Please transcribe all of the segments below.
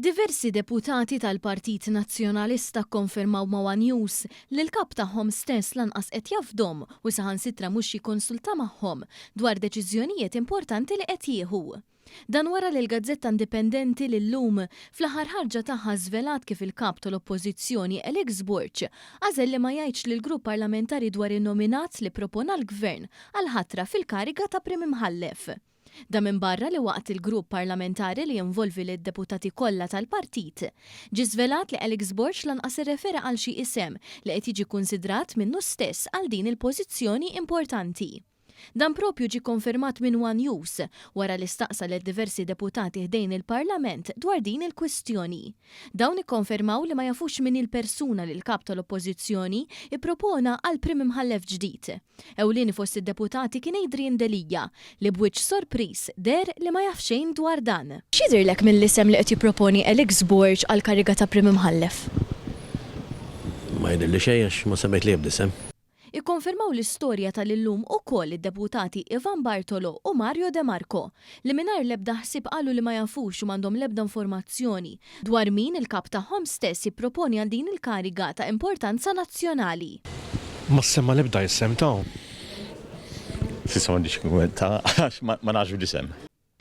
Diversi deputati tal-Partit Nazzjonalista kkonfermaw ma' one News li l-Kap tagħhom stess lanqas qed jafdhom u saħansitra mhux jikkonsulta magħhom dwar deċiżjonijiet importanti li qed jieħu. Dan wara li l-gazzetta indipendenti l-Illum fl-aħħar ħarġa tagħha żvelat kif il-Kap tal-Oppożizzjoni Alex Borg għażel li ma jgħidx lill-grupp parlamentari dwar in-nominat li ppropona l-Gvern għall-ħatra fil-kariga ta' Prim Imħallef. Dan minbarra li waqt il-grupp parlamentari li jinvolvi lid-deputati kollha tal-partit, ġie żvelat li Alex Borg lanqas irrefera għal xi isem li qed jiġi kkunsidrat minnu stess għal din il-pożizzjoni importanti. Dan proprju ġie kkonfermat minn one News wara li staqsa lil diversi deputati ħdejn il-Parlament dwar din il-kwistjoni. Dawn ikkonfermaw li ma jafux min hi l-persuna li l-Kap tal-Oppożizzjoni ppropona għal Prim Imħallef ġdid. Ewlieni fost id-deputati kien Adrian Delia, li b'wiċċ sorpriż deher li ma jaf xejn dwar dan. X'jidhirlek mill-isem li qed jipproponi Alex Borg għall-kariga ta' Prim Imħallef? Ma jidhirli xejn għax ma semmejt l-ebda isem. Ikkonfermaw l-istorja tal-illum ukoll id-deputati Ivan Bartolo u Mario De Marco, li mingħajr l-ebda ħsieb qalu li ma jafux u m'għandhom l-ebda informazzjoni dwar min il-kap tagħhom stess jipproponi għal din il-kariga ta' importanza nazzjonali. Ma ssemma l-ebda isem ta'. S'issa m'għandix x'nikkummenta għax ma nafx bl-isem.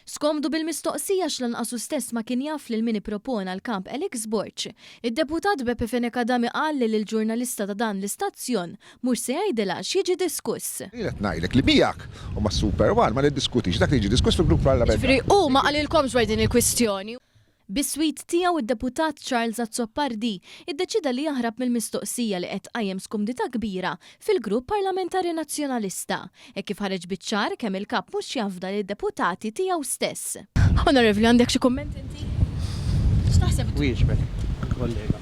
Skomdu bil-mistoqsija għax lanqas hu stess ma kien jaf lil min ippropona l-Kap Alex Borg, id-Deputat Beppe Fenech Adami qal li lill-ġurnalista ta' dan l-istazzjon mhux se jgħidilha x'jiġi diskuss. Jien qed ngħidlek li miegħek u mas-Super One ma niddiskutix dak li jiġi diskuss fil-grupp parlamentari. Jiġifieri hu ma qalilkomx dwar din il-kwistjoni. Bis-swied tiegħu d-Deputat Charles Azzopardi iddeċieda li jaħrab mill-mistoqsija li qed tqajjem skumdità kbira fil-Grupp Parlamentari Nazzjonalista, hekk kif ħareġ biċ-ċar kemm il-Kap mhux jafda lid-deputati tiegħu stess. Onorevoli għandek xi kumment inti? X'taħseb? Wieġbek, kollega.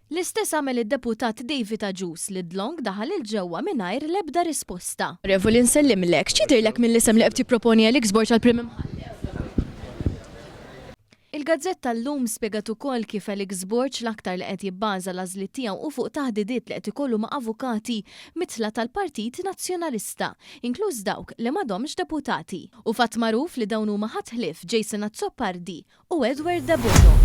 L-istess għamel id-Deputat David Agius li dlonk daħal 'il ġewwa mingħajr l-ebda risposta. Onorevoli nsellimlek, x'jidhirlek mill-isem li qed jipproponi Alex Borg għal Prim Imħallef? Il-gazzetta Illum spjegat ukoll kif Alex Borg l-aktar li qed jibbaża l-għażliet tiegħu hu fuq taħdidiet li qed ikollu ma' avukati midħla tal-Partit Nazzjonalista, inkluż dawk li m'għadhomx deputati. Hu fatt magħruf li dawn huma ħadd ħlief Jason Azzopardi u Edward Debono.